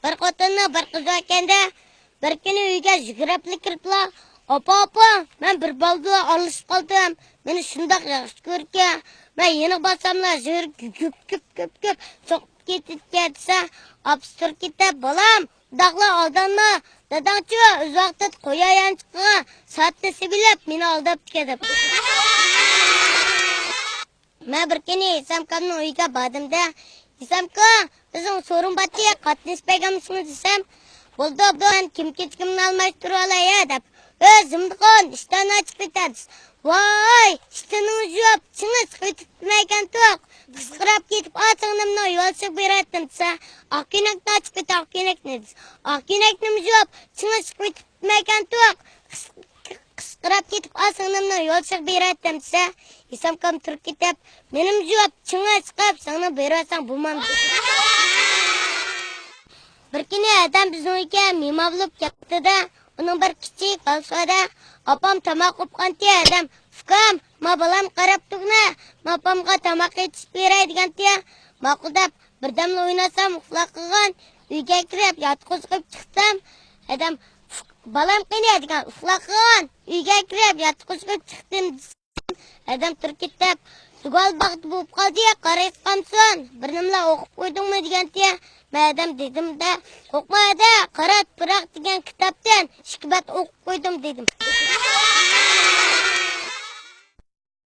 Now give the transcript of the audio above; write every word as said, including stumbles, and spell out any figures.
بىر خوتۇننىڭ بىر قىزى ئىكەندە، بىر كۈنى ئۆيگە يۈگۈرۈپلا كىرىپلا، «ئاپا، ئاپا، مەن بىر بالا بىلەن ئارىلىشىپ قالدىم. مېنى شۇنداق ياخشى كۆركەن. مەن يېنىغا بارساملا يۈرىكى گۈپ، گۈپ، گۈپ، گۈپ سوقۇپ كېتىدىكەن» دېسە، ئاپىسى تۇرۇپ كېتىپ، «بالام، ئۇنداقلا ئالدانما. داداڭچۇ ئۆز ۋاقتىدا قوي يانچۇقىغا سائەتنى سېلىپ، مېنى ئالداپتىكەن» دەپ. مەن بىر كۈنى ھېسامكامنىڭ ئۆيىگە باردىم-دە، «ھېسامكا، بىزنىڭ سورۇن باتتى، قاتنىشىپ بەرگەنمىسىڭىز؟» دېسەم، «بولدى، بولدى، مەن كىم-كېچىكىمنى ئالماشتۇرۇۋالاي ھە» دەپ، «ئۆي زىمدىغان ئىشتاننى ئېچىپ كېتەر» دېسە، «ۋاي، ئىشتىنىڭ يۇيۇپ، چىڭى چىقىۋېتىپ بىتمەيكەنتۇق. قىسقىراپ كېتىپ، ئا سىڭلىمنىڭ يولدىشىغا بېرەتتىم» دېسە، «ئاق كۆينەكنى ئېچىپ كېتە، ئاق كۆينەكنى» دېسە، «ئاق كۆينەكنىمۇ يۇيۇپ، چىڭى چىقىۋېتىپ بىتمەيكەنتۇق. قىسقىراپ كېتىپ، ئا سىڭلىمنىڭ يولدىشىغا بېرەتتىم» دېسە، ھېسامكام تۇرۇپ كېتىپ، «مېنىمۇ يۇيۇپ، چىڭى چىقىپ، سىڭلىمگە بېرىۋەتسەڭ بولمامدۇ؟» بىر كۈنى ھەدەم بىزنىڭ ئۆيگە مېھمان بولۇپ كەپتۇ-دە، ئۇنىڭ بىر كىچىك بالىسى بار-دە. «ئاپام تاماق قىلىپ قالدى» ھەدەم. «ئۇكام، ما بالام قاراپ تۇرغىنە، ما ئاپامغا تاماق ئېتىپ بېرەي» دېگەنتى. ماقۇل دەپ، بىردەملا ئويناسام، ئۇخلاپ قالغان. «ئۆيگە كىرىپ، ياتقۇزۇپ چىقسام» ھەدەم، «بالام قېنى؟» دېگەن. «ئۇخلاپ قالغان. ئۆيگە كىرىپ، ياتقۇزۇپ چىقتىم» دېسەم، ھەدەم تۇرۇپ كېتىپ، «تۈگەل ۋاقتى بولۇپ قالدى، قارايسىقامسۇن، بىر نېمىلا ئوقۇپ قويدۇڭمۇ؟» دېگەنتى. مەن ھەدەم دېدىم-دە، «قورقما ھەدە، قارا پىراق دېگەن كىتابتىن ئىككى بەت ئوقۇپ قويدۇم» دېدىم.